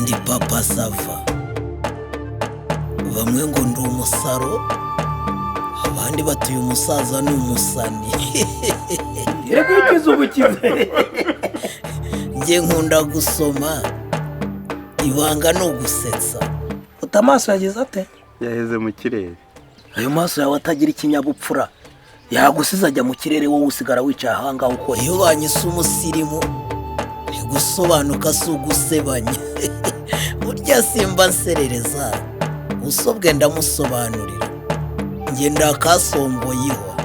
Ndi Papa Sava. Bamwe ngo ndi umusaro, abandi batuye umusaza ni umusani. Reka ukize ubukize. Njye nkunda gusoma, ibanga ni ugusetsa. Uta amaso yagize ate? Yaheze mu kirere. Ayo maso yawe atagira ikinyabupfura yagusize ajya mu kirere, wowe usigara wicaye ahangaha ukora. Iyo banyise umusirimu, gusobanuka si ugusebanya. Burya simba nserereza, usobwe ndamusobanurira. Njye ndakasongoyeho,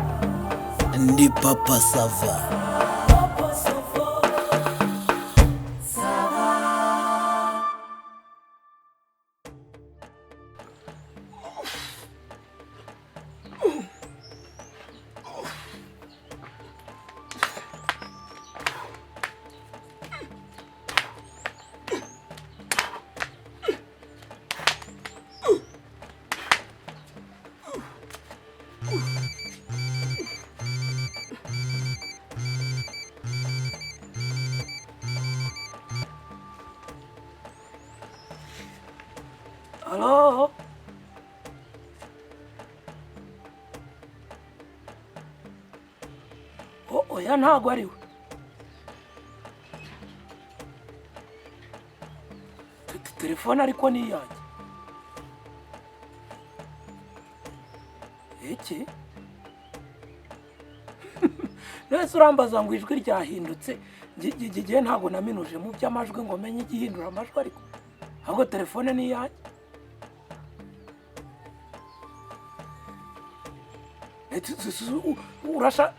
ndi Papa Sava. Halo? Oya, ntabwo ari we. Telefone ariko ni iyanjye. Iki? Nese urambaza ngo ijwi ryahindutse? Ngiye ntabwo naminuje mu by'amajwi ngo menye igihindura amajwi, ariko ahubwo telefone ni iyanjye. Urasha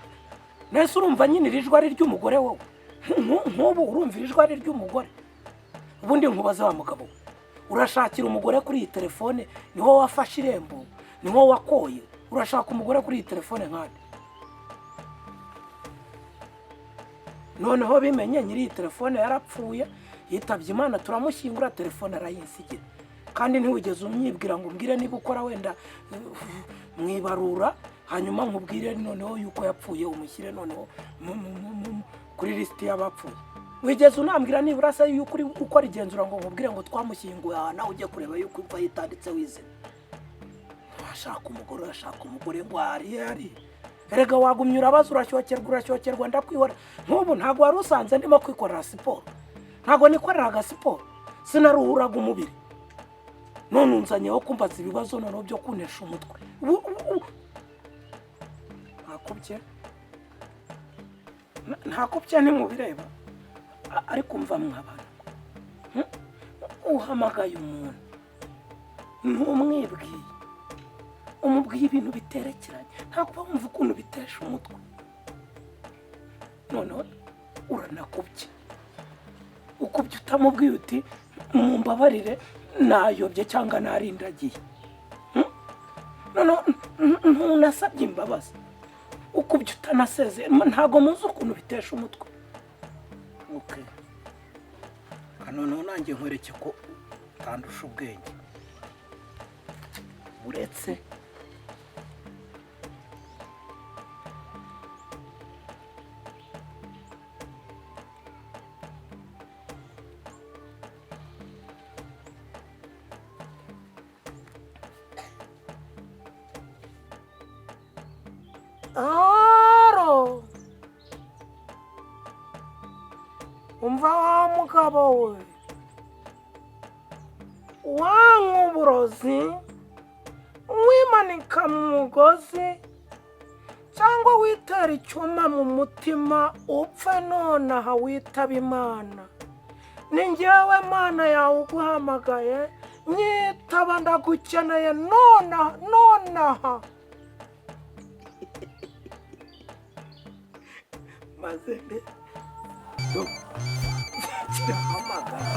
nese urumva nyine iri jwi ari ry'umugore wowe? Nk'ubu urumva iri jwi ari ry'umugore? Ubundi nkubaze wa mugabo we, urashakira umugore kuri iyi telefone? Ni wowe wafashe irembo, ni wowe wakoye, urashaka umugore kuri iyi telefone nkande? Noneho bimenye, nyiri iyi telefone yarapfuye, yitabye Imana, turamushyingura, telefone arayinsigira. Kandi ntiwigeze umyibwira ngo umbwire niba ukora wenda mwibarura, hanyuma nkubwire noneho yuko yapfuye, umushyire noneho kuri lisiti y'abapfuye. Wigeze unambwira nibura se yuko uri gukora igenzura ngo nkubwire ngo twamushyinguye aha, nawe ujye kureba yuko imva ye itanditseho izina? Urashaka umugore, urashaka umugore ngo ari ari. Erega wagumye urabaza, urashyokерwa, urashyokерwa, ndakwihora. Nk'ubu ntabwo wari usanze ndimo kwikorera siporo? Ntabwo nikoreraga siporo, sinaruhuraga umubiri? None unzanyeho kumbaza ibibazo noneho byo kunesha umutwe. Ntakubye, ntakubye, ntimubireba. Ariko mva mwabana, uhamagaye umuntu ntumwibwiye, umubwiye ibintu biterekeranye, ntabwo uba wumva ukuntu bitesha umutwe. Noneho uranakubye, ukubye utamubwiye uti mumbabarire nayobye cyangwa narindagiye. Noneho ntunasabye imbabazi, ukubye utanasezeye. Ntabwo muzi ukuntu bitesha umutwe. Okay. Noneho nanjye nkwereke ko utandusha ubwenge. Uretse Aro. Umva wa mugabo we, wanywa uburozi, wimanika mu mugozi, cyangwa witera icyuma mu mutima, upfe nonaha witaba Imana. Ni njyewe Mana yawe uguhamagaye, nyitaba, ndagukeneye nonaha, nonaha. Maze mbe kirahamagara.